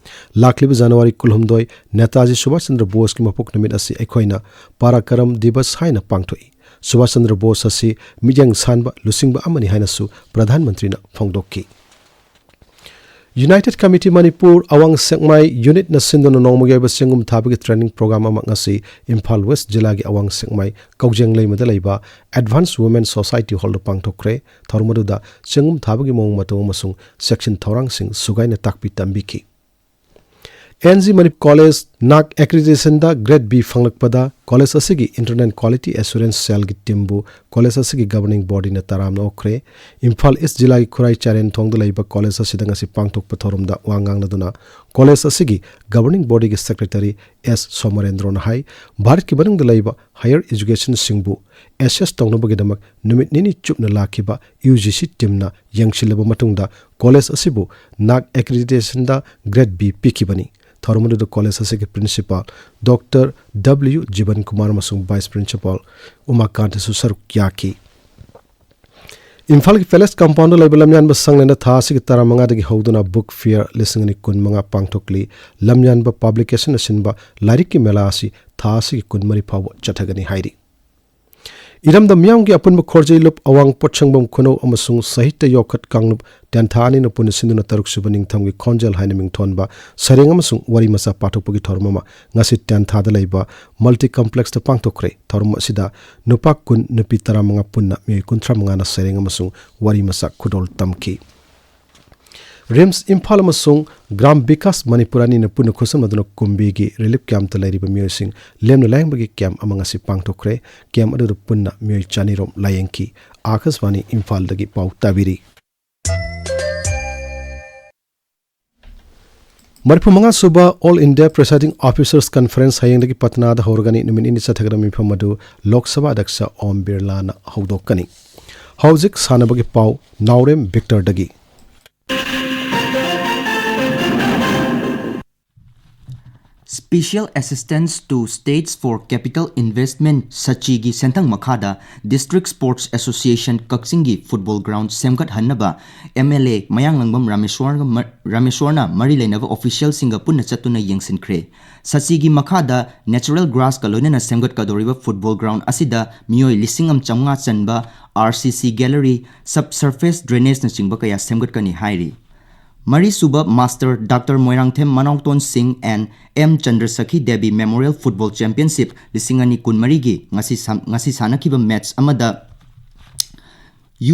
ꯂꯥꯛꯂꯤꯕ ꯖꯅꯋꯥꯔꯤ ꯀꯨꯟꯍꯨꯝꯗꯣꯏ ꯅꯦꯇꯥꯖꯤ ꯁꯨꯚꯥꯁ ꯆꯟꯗ꯭ꯔ ꯕꯣꯁꯀꯤ ꯃꯄꯣꯛ ꯅꯨꯃꯤꯠ ꯑꯁꯤ ꯑꯩꯈꯣꯏꯅ ꯄꯥꯔꯥꯀꯔꯝ ꯗꯤꯕꯁ ꯍꯥꯏꯅ ꯄꯥꯡꯊꯣꯛꯏ꯫ ꯁꯨꯚꯥꯁ ꯆꯟꯗ꯭ꯔ ꯕꯣꯁ ꯑꯁꯤ ꯃꯤꯠꯌꯦꯡ ꯁꯥꯟꯕ ꯂꯨꯆꯤꯡꯕ ꯑꯃꯅꯤ ꯍꯥꯏꯅꯁꯨ ꯄ꯭ꯔꯙꯥꯟ ꯃꯟꯇ꯭ꯔꯤꯅ ꯐꯣꯡꯗꯣꯛꯈꯤ꯫ ꯌꯨꯅꯥꯏꯇꯦꯗ ꯀꯃꯤꯇꯤ ꯃꯅꯤꯄꯨꯔ ꯑꯋꯥꯡ ꯁꯦꯛꯃꯥꯏ ꯌꯨꯅꯤꯠꯅ ꯁꯤꯟꯗꯨꯅ ꯅꯣꯡꯃꯒꯤ ꯑꯣꯏꯕ ꯆꯦꯡꯒꯨꯝ ꯊꯥꯕꯒꯤ ꯇ꯭ꯔꯦꯅꯤꯡ ꯄ꯭ꯔꯣꯒ꯭ꯔꯥꯝ ꯑꯃ ꯉꯁꯤ ꯏꯝꯐꯥꯜ ꯋꯦꯁ ꯖꯤꯂꯥꯒꯤ ꯑꯋꯥꯡ ꯁꯦꯛꯃꯥꯏ ꯀꯧꯖꯦꯡ ꯂꯩꯃꯗ ꯂꯩꯕ ꯑꯦꯗꯚꯥꯟꯁ ꯋꯨꯃꯦꯟ ꯁꯣꯁꯥꯏꯇꯤ ꯍꯣꯜꯗ ꯄꯥꯡꯊꯣꯛꯈ꯭ꯔꯦ꯫ ꯊꯧꯔꯝ ꯑꯗꯨꯗ ꯆꯦꯡꯒꯨꯝ ꯊꯥꯕꯒꯤ ꯃꯑꯣꯡ ꯃꯇꯧ ꯑꯃꯁꯨꯡ ꯆꯦꯛꯁꯤꯟ ꯊꯧꯔꯥꯡꯁꯤꯡ ꯁꯨꯒꯥꯏꯅ ꯇꯥꯛꯄꯤ ꯇꯝꯕꯤꯈꯤ꯫ N G Manipur college NAAC ꯑꯦꯀ꯭ꯔꯤꯗꯤꯇꯦꯁꯟꯗ ꯒ꯭ꯔꯦꯗ ꯕꯤ ꯐꯪꯂꯛꯄꯗ ꯀꯣꯂꯦꯖ ꯑꯁꯤꯒꯤ ꯏꯟꯇꯔꯅꯦꯜ ꯀ꯭ꯋꯥꯂꯤꯇꯤ ꯑꯦꯁꯨꯔꯦꯟꯁ ꯁꯦꯜꯒꯤ ꯇꯤꯝꯕꯨ ꯀꯣꯂꯦꯖ ꯑꯁꯤꯒꯤ ꯒꯕꯔꯅꯤꯡ ꯕꯣꯗꯤꯅ ꯇꯔꯥꯝꯅ ꯑꯣꯛꯈ꯭ꯔꯦ꯫ ꯏꯝꯐꯥꯜ ꯏꯁ ꯖꯤꯂꯥꯒꯤ ꯈꯨꯔꯥꯏ ꯆꯥꯏꯔꯦꯟꯊꯣꯡꯗ ꯂꯩꯕ ꯀꯣꯂꯦꯖ ꯑꯁꯤꯗ ꯉꯁꯤ ꯄꯥꯡꯊꯣꯛꯄ ꯊꯧꯔꯝꯗ ꯋꯥ ꯉꯥꯡꯅꯗꯨꯅ ꯀꯣꯂꯦꯖ ꯑꯁꯤꯒꯤ ꯒꯕꯔꯅꯤꯡ ꯕꯣꯗꯤꯒꯤ ꯁꯦꯀ꯭ꯔꯦꯇꯔꯤ ꯑꯦꯁ ꯁꯣꯃꯔꯦꯟꯗ꯭ꯔꯣꯅ ꯍꯥꯏ, ꯚꯥꯔꯠꯀꯤ ꯃꯅꯨꯡꯗ ꯂꯩꯕ ꯍꯥꯌꯔ ꯏꯖꯨꯀꯦꯁꯟꯁꯤꯡꯕꯨ ꯑꯦꯁꯦꯁ ꯇꯧꯅꯕꯒꯤꯗꯃꯛ ꯅꯨꯃꯤꯠ ꯅꯤꯅꯤ ꯆꯨꯞꯅ ꯂꯥꯛꯈꯤꯕ ꯌꯨ ꯖꯤ ꯁꯤ ꯇꯤꯝꯅ ꯌꯦꯡꯁꯤꯜꯂꯕ ꯃꯇꯨꯡꯗ ꯀꯣꯂꯦꯖ ꯑꯁꯤꯕꯨ ꯅꯥꯛ ꯑꯦꯀ꯭ꯔꯤꯗꯤꯇꯦꯁꯟꯗ ꯒ꯭ꯔꯦꯗ ꯕꯤ ꯄꯤꯈꯤꯕꯅꯤ꯫ ꯊꯧꯔꯝ ꯑꯗꯨꯗ ꯀꯣꯂꯦꯖ ꯑꯁꯤꯒꯤ ꯄ꯭ꯔꯤꯟꯁꯤꯄꯥꯜ ꯗꯣꯛꯇꯔ ꯗꯕ꯭ꯂꯤꯌꯨ ꯖꯤꯕꯟ ꯀꯨꯃꯥꯔ ꯑꯃꯁꯨꯡ ꯚꯥꯏꯁ ꯄ꯭ꯔꯤꯟꯁꯤꯄꯥꯜ ꯎꯃꯥꯀꯥꯟꯇꯁꯨ ꯁꯔꯨꯛ ꯌꯥꯈꯤ꯫ ꯏꯝꯐꯥꯜꯒꯤ ꯄꯦꯂꯦꯁ ꯀꯝꯄꯥꯎꯟꯗ ꯂꯩꯕ ꯂꯝꯌꯥꯟꯕ ꯁꯪꯂꯦꯟꯗ ꯊꯥ ꯑꯁꯤꯒꯤ ꯇꯔꯥꯃꯉꯥꯗꯒꯤ ꯍꯧꯗꯨꯅ ꯕꯨꯛ ꯐꯤꯌꯔ ꯂꯤꯁꯤꯡ ꯑꯅꯤ ꯀꯨꯟꯃꯉꯥ ꯄꯥꯡꯊꯣꯛꯂꯤ꯫ ꯂꯝꯌꯥꯟꯕ ꯄꯕ꯭ꯂꯤꯀꯦꯁꯟꯅ ꯁꯤꯟꯕ ꯂꯥꯏꯔꯤꯛꯀꯤ ꯃꯦꯂꯥ ꯑꯁꯤ ꯊꯥ ꯑꯁꯤꯒꯤ ꯀꯨꯟꯃꯔꯤ ꯐꯥꯎꯕ ꯆꯠꯊꯒꯅꯤ ꯍꯥꯏꯔꯤ꯫ ꯏꯔꯝꯗꯝ ꯃꯤꯌꯥꯝꯒꯤ ꯑꯄꯨꯟꯕ ꯈꯣꯔꯖꯩ ꯂꯨꯞ ꯑꯋꯥꯡ ꯄꯣꯠꯁꯪꯕꯝ ꯈꯨꯅꯧ ꯑꯃꯁꯨꯡ ꯁꯥꯍꯤꯇ꯭ꯌ ꯌꯣꯛꯈꯠ ꯀꯥꯡꯂꯨꯞ ꯇꯦꯟꯊꯥ ꯑꯅꯤꯅ ꯄꯨꯟꯅ ꯁꯤꯟꯗꯨꯅ ꯇꯔꯨꯛ ꯁꯨꯕ ꯅꯤꯡꯊꯧꯒꯤ ꯈꯣꯟꯖꯦꯜ ꯍꯥꯏꯅ ꯃꯤꯡꯊꯣꯟꯕ ꯁꯩꯔꯦꯡ ꯑꯃꯁꯨꯡ ꯋꯥꯔꯤ ꯃꯆꯥ ꯄꯥꯊꯣꯛꯄꯒꯤ ꯊꯧꯔꯝ ꯑꯃ ꯉꯁꯤ ꯇꯦꯟꯊꯥꯗ ꯂꯩꯕ ꯃꯜꯇꯤ ꯀꯝꯄ꯭ꯂꯦꯛꯁꯇ ꯄꯥꯡꯊꯣꯛꯈ꯭ꯔꯦ꯫ ꯊꯧꯔꯝ ꯑꯁꯤꯗ ꯅꯨꯄꯥ ꯀꯨꯟ, ꯅꯨꯄꯤ ꯇꯔꯥꯃꯉꯥ ꯄꯨꯟꯅ ꯃꯤꯑꯣꯏ ꯀꯨꯟꯊ꯭ꯔꯥ ꯃꯉꯥꯅ ꯁꯩꯔꯦꯡ ꯑꯃꯁꯨꯡ ꯋꯥꯔꯤ ꯃꯆꯥ ꯈꯨꯗꯣꯜ ꯇꯝꯈꯤ꯫ ꯔꯤꯝꯁ ꯏꯝꯐꯥꯜ ꯑꯃꯁꯨꯡ ꯒ꯭ꯔꯥꯝ ꯕꯤꯀꯥꯁ ꯃꯅꯤꯄꯨꯔ ꯑꯅꯤꯅ ꯄꯨꯟꯅ ꯈꯨꯠꯁꯝꯅꯗꯨꯅ ꯀꯨꯝꯕꯤꯒꯤ ꯔꯤꯂꯤꯐ ꯀꯦꯝꯞꯇ ꯂꯩꯔꯤꯕ ꯃꯤꯑꯣꯏꯁꯤꯡ ꯂꯦꯝꯅ ꯂꯥꯌꯦꯡꯕꯒꯤ ꯀꯦꯝꯞ ꯑꯃ ꯉꯁꯤ ꯄꯥꯡꯊꯣꯛꯈ꯭ꯔꯦ꯫ ꯀꯦꯝꯞ ꯑꯗꯨꯗ ꯄꯨꯟꯅ ꯃꯤꯑꯣꯏ ꯆꯅꯤꯔꯣꯝ ꯂꯥꯌꯦꯡꯈꯤ꯫ ꯑꯥꯀꯥꯁꯕꯥꯅꯤ ꯏꯝꯐꯥꯜꯗꯒꯤ ꯄꯥꯎ ꯇꯥꯕꯤꯔꯤ꯫ ꯃꯔꯤꯐꯨ ꯃꯉꯥ ꯁꯨꯕ All India Presiding Officers Conference ꯍꯌꯦꯡꯗꯒꯤ ꯄꯠꯅꯥꯗ ꯍꯧꯔꯒꯅꯤ꯫ ꯅꯨꯃꯤꯠ ꯅꯤꯅꯤ ꯆꯠꯊꯒꯗꯕ ꯃꯤꯐꯝ ꯑꯗꯨ ꯂꯣꯛ ꯁꯚꯥ ꯑꯗ꯭ꯌꯛꯁ ꯑꯣꯝ ꯕꯤꯔꯂꯥꯅ ꯍꯧꯗꯣꯛꯀꯅꯤ꯫ ꯍꯧꯖꯤꯛ ꯁꯥꯟꯅꯕꯒꯤ ꯄꯥꯎ ꯅꯥꯎꯔꯦꯝ ꯕꯤꯛꯇꯔꯗꯒꯤ꯫ Special Assistance to States for Capital Investment, ꯁꯆꯤꯒꯤ ꯁꯦꯟꯊꯪ ꯃꯈꯥꯗ District Sports Association ꯀꯛꯆꯤꯡꯒꯤ football ground ꯁꯦꯝꯒꯠꯍꯟꯅꯕ ꯑꯦꯝ ꯑꯦꯜ ꯑꯦ ꯃꯌꯥꯡꯂꯪꯕꯝ ꯔꯥꯃꯦꯁ꯭ꯋꯔꯒ ꯃ-, ꯔꯥꯃꯦꯁ꯭ꯋꯔꯅ ꯃꯔꯤ ꯂꯩꯅꯕ officialꯁꯤꯡꯒ ꯄꯨꯟꯅ ꯆꯠꯇꯨꯅ ꯌꯦꯡꯁꯤꯟꯈ꯭ꯔꯦ꯫ ꯁꯆꯤꯒꯤ ꯃꯈꯥꯗ natural grassꯀ ꯂꯣꯏꯅꯅ ꯁꯦꯝꯒꯠꯀꯗꯧꯔꯤꯕ football ground ꯑꯁꯤꯗ ꯃꯤꯑꯣꯏ ꯂꯤꯁꯤꯡ ꯑꯃ ꯆꯥꯝꯃꯉꯥ ꯆꯟꯕ R C C gallery, subsurface drainageꯅꯆꯤꯡꯕ ꯀꯌꯥ ꯁꯦꯝꯒꯠꯀꯅꯤ ꯍꯥꯏꯔꯤ꯫ ꯃꯔꯤꯁꯨꯕ Master Doctor ꯃꯣꯏꯔꯥꯡꯊꯦꯝ ꯃꯅꯥꯎꯇꯣꯟ ꯁꯤꯡ and M ꯆꯟꯗ꯭ꯔꯁꯈꯤ Devi Memorial Football Championship ꯂꯤꯁꯤꯡ ꯑꯅꯤ ꯀꯨꯟꯃꯔꯤꯒꯤ ꯉꯁꯤ ꯁꯥꯟ-, ꯉꯁꯤ ꯁꯥꯟꯅꯈꯤꯕ match ꯑꯃꯗ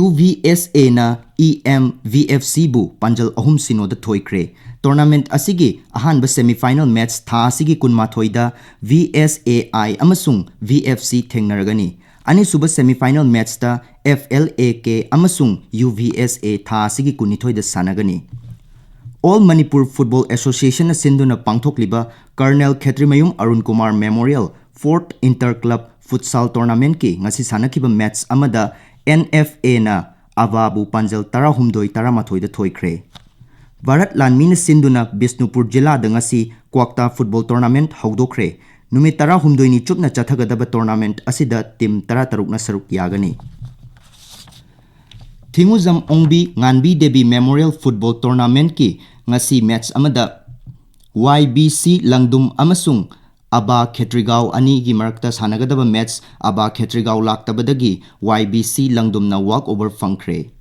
U V S Aꯅ E M V F Cꯕꯨ ꯄꯥꯟꯖꯜ ꯑꯍꯨꯝ ꯁꯤꯅꯣꯗ ꯊꯣꯏꯈ꯭ꯔꯦ꯫ Tournament ꯑꯁꯤꯒꯤ ꯑꯍꯥꯟꯕ semifinal match ꯊꯥ ꯑꯁꯤꯒꯤ ꯀꯨꯟꯃꯥꯊꯣꯏꯗ V S A I ꯑꯃꯁꯨꯡ V F C ꯊꯦꯡꯅꯔꯒꯅꯤ꯫ ꯑꯅꯤꯁꯨꯕ semi final matchꯇ F L A K ꯑꯃꯁꯨꯡ U V S A ꯊꯥ ꯑꯁꯤꯒꯤ ꯀꯨꯟꯅꯤꯊꯣꯏꯗ ꯁꯥꯟꯅꯒꯅꯤ꯫ All Manipur Football Associationꯅ ꯁꯤꯟꯗꯨꯅ ꯄꯥꯡꯊꯣꯛꯂꯤꯕ Colonel ꯈꯦꯇ꯭ꯔꯤꯃꯌꯨꯝ Arun Kumar Memorial Fourth Inter Club Futsal Tournamentꯀꯤ ꯉꯁꯤ ꯁꯥꯟꯅꯈꯤꯕ match ꯑꯃꯗ N F Aꯅ ꯑꯕꯥꯕꯨ ꯄꯥꯟꯖꯜ ꯇꯔꯥꯍꯨꯝꯗꯣꯏ ꯇꯔꯥꯃꯥꯊꯣꯏꯗ ꯊꯣꯏꯈ꯭ꯔꯦ꯫ ꯚꯥꯔꯠ ꯂꯥꯟꯃꯤꯅ ꯁꯤꯟꯗꯨꯅ ꯕꯤꯁꯅꯨꯄꯨꯔ ꯖꯤꯂꯥꯗ ꯉꯁꯤ ꯀ꯭ꯋꯥꯛꯇꯥ football tournament ꯍꯧꯗꯣꯛꯈ꯭ꯔꯦ꯫ ꯅꯨꯃꯤꯠ ꯇꯔꯥꯍꯨꯝꯗꯣꯏꯅꯤ ꯆꯨꯞꯅ ꯆꯠꯊꯒꯗꯕ tournament ꯑꯁꯤꯗ team ꯇꯔꯥꯇꯔꯨꯛꯅ ꯁꯔꯨꯛ ꯌꯥꯒꯅꯤ꯫ ꯊꯤꯡꯉꯨꯖꯝ ꯑꯣꯡꯕꯤ ꯉꯥꯟꯕꯤ ꯗꯦꯕꯤ Memorial Football Tournamentꯀꯤ ꯉꯁꯤ match ꯑꯃꯗ Y B C ꯂꯪꯗꯨꯝ ꯑꯃꯁꯨꯡ ꯑꯕꯥ ꯈꯦꯇ꯭ꯔꯤꯒꯥꯎ ꯑꯅꯤꯒꯤ ꯃꯔꯛꯇ ꯁꯥꯟꯅꯒꯗꯕ match ꯑꯕꯥ ꯈꯦꯇ꯭ꯔꯤꯒꯥꯎ ꯂꯥꯛꯇꯕꯗꯒꯤ Y B C ꯂꯪꯗꯨꯝꯅ walk over ꯐꯪꯈ꯭ꯔꯦ꯫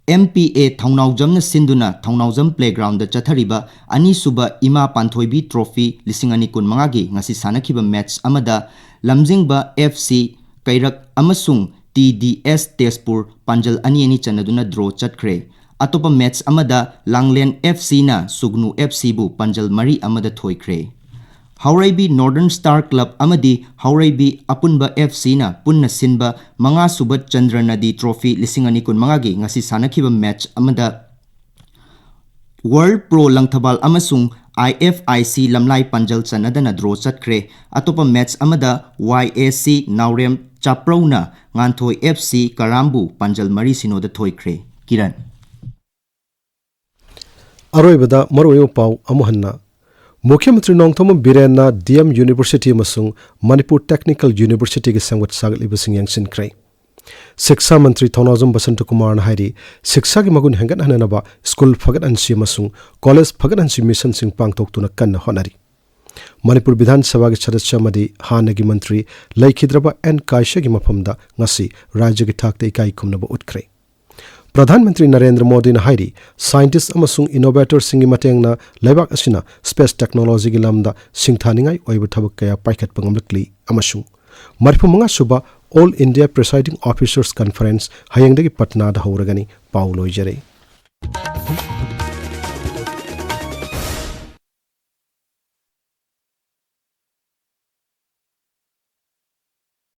M P A ꯊꯧꯅꯥꯎꯖꯝꯅ ꯁꯤꯟꯗꯨꯅ ꯊꯧꯅꯥꯎꯖꯝ playgroundꯗ ꯆꯠꯊꯔꯤꯕ ꯑꯅꯤꯁꯨꯕ ꯏꯃꯥ ꯄꯥꯟꯊꯣꯏꯕꯤ trophy ꯂꯤꯁꯤꯡ ꯑꯅꯤ ꯀꯨꯟꯃꯉꯥꯒꯤ ꯉꯁꯤ ꯁꯥꯟꯅꯈꯤꯕ match ꯑꯃꯗ ꯂꯝꯖꯤꯡꯕ F C ꯀꯩꯔꯛ ꯑꯃꯁꯨꯡ T D S ꯇꯦꯖꯄꯨꯔ ꯄꯥꯟꯖꯜ ꯑꯅꯤ ꯑꯅꯤ ꯆꯟꯅꯗꯨꯅ draw ꯆꯠꯈ꯭ꯔꯦ꯫ ꯑꯇꯣꯞꯄ match ꯑꯃꯗ ꯂꯥꯡꯂꯦꯟ F Cꯅ ꯁꯨꯒꯅꯨ F Cꯕꯨ ꯄꯥꯟꯖꯜ ꯃꯔꯤ ꯑꯃꯗ ꯊꯣꯏꯈ꯭ꯔꯦ꯫ ꯍꯥꯎꯔꯩꯕꯤ Northern Star Club ꯑꯃꯗꯤ ꯍꯥꯎꯔꯩꯕꯤ ꯑꯄꯨꯟꯕ F Cꯅ ꯄꯨꯟꯅ ꯁꯤꯟꯕ ꯃꯉꯥꯁꯨꯕ ꯆꯟꯗ꯭ꯔ ꯅꯗꯤ trophy ꯂꯤꯁꯤꯡ ꯑꯅꯤ ꯀꯨꯟꯃꯉꯥꯒꯤ ꯉꯁꯤ ꯁꯥꯟꯅꯈꯤꯕ match ꯑꯃꯗ World Pro ꯂꯪꯊꯕꯥꯜ ꯑꯃꯁꯨꯡ I F I C ꯂꯝꯂꯥꯏ ꯄꯥꯟꯖꯜ ꯆꯟꯅꯗꯅ draw ꯆꯠꯈ꯭ꯔꯦ꯫ ꯑꯇꯣꯞꯄ match ꯑꯃꯗ Y A C Naorem ꯆꯥꯄ꯭ꯔꯧꯅ Nganthoi F C ꯀꯔꯥꯝꯕꯨ ꯄꯥꯟꯖꯜ ꯃꯔꯤ ꯁꯤꯅꯣꯗ ꯊꯣꯏꯈ꯭ꯔꯦ꯫ ꯀꯤꯔꯟ꯫ ꯑꯔꯣꯏꯕꯗ ꯃꯔꯨꯑꯣꯏꯕ ꯄꯥꯎ ꯑꯃꯨꯛ ꯍꯟꯅ꯫ ꯃꯨꯈ꯭ꯌ ꯃꯟꯇ꯭ꯔꯤ ꯅꯣꯡꯊꯣꯝꯕꯝ ꯕꯤꯔꯦꯟꯅ D M University ꯑꯃꯁꯨꯡ ꯃꯅꯤꯄꯨꯔ Technical Universityꯒꯤ ꯁꯦꯝꯒꯠ ꯁꯥꯒꯠꯂꯤꯕꯁꯤꯡ ꯌꯦꯡꯁꯤꯟꯈ꯭ꯔꯦ꯫ ꯁꯤꯛꯁꯥ ꯃꯟꯇ꯭ꯔꯤ ꯊꯧꯅꯥꯎꯖꯝ ꯕꯁꯟꯇ ꯀꯨꯃꯥꯔꯅ ꯍꯥꯏꯔꯤ, ꯁꯤꯛꯁꯥꯒꯤ ꯃꯒꯨꯟ ꯍꯦꯟꯒꯠꯍꯟꯅꯕ ꯁ꯭ꯀꯨꯜ ꯐꯒꯠꯍꯟꯁꯤ ꯑꯃꯁꯨꯡ ꯀꯣꯂꯦꯖ ꯐꯒꯠꯍꯟꯁꯤ ꯃꯤꯁꯟꯁꯤꯡ ꯄꯥꯡꯊꯣꯛꯇꯨꯅ ꯀꯟꯅ ꯍꯣꯠꯅꯔꯤ꯫ ꯃꯅꯤꯄꯨꯔ ꯕꯤꯙꯥꯟ ꯁꯚꯥꯒꯤ ꯁꯗꯁ꯭ꯌ ꯑꯃꯗꯤ ꯍꯥꯟꯅꯒꯤ ꯃꯟꯇ꯭ꯔꯤ ꯂꯩꯈꯤꯗ꯭ꯔꯕ ꯑꯦꯟ ꯀꯥꯏꯁꯥꯒꯤ ꯃꯐꯝꯗ ꯉꯁꯤ ꯔꯥꯖ꯭ꯌꯒꯤ ꯊꯥꯛꯇ ꯏꯀꯥꯏ ꯈꯨꯝꯅꯕ ꯎꯠꯈ꯭ꯔꯦ꯫ ꯄ꯭ꯔꯙꯥꯟ ꯃꯟꯇ꯭ꯔꯤ ꯅꯔꯦꯟꯗ꯭ꯔ ꯃꯣꯗꯤꯅ ꯍꯥꯏꯔꯤ, scientist ꯑꯃꯁꯨꯡ innovatorꯁꯤꯡꯒꯤ ꯃꯇꯦꯡꯅ ꯂꯩꯕꯥꯛ ꯑꯁꯤꯅ space technologyꯒꯤ ꯂꯝꯗ ꯁꯤꯡꯊꯥꯅꯤꯡꯉꯥꯏ ꯑꯣꯏꯕ ꯊꯕꯛ ꯀꯌꯥ ꯄꯥꯏꯈꯠꯄ ꯉꯝꯂꯛꯂꯤ ꯑꯃꯁꯨꯡ ꯃꯔꯤꯐꯨꯃꯉꯥ ꯁꯨꯕ All India Presiding Officers Conference ꯍꯌꯦꯡꯗꯒꯤ ꯄꯠꯅꯥꯗ ꯍꯧꯔꯒꯅꯤ꯫ ꯄꯥꯎ ꯂꯣꯏꯖꯔꯦ꯫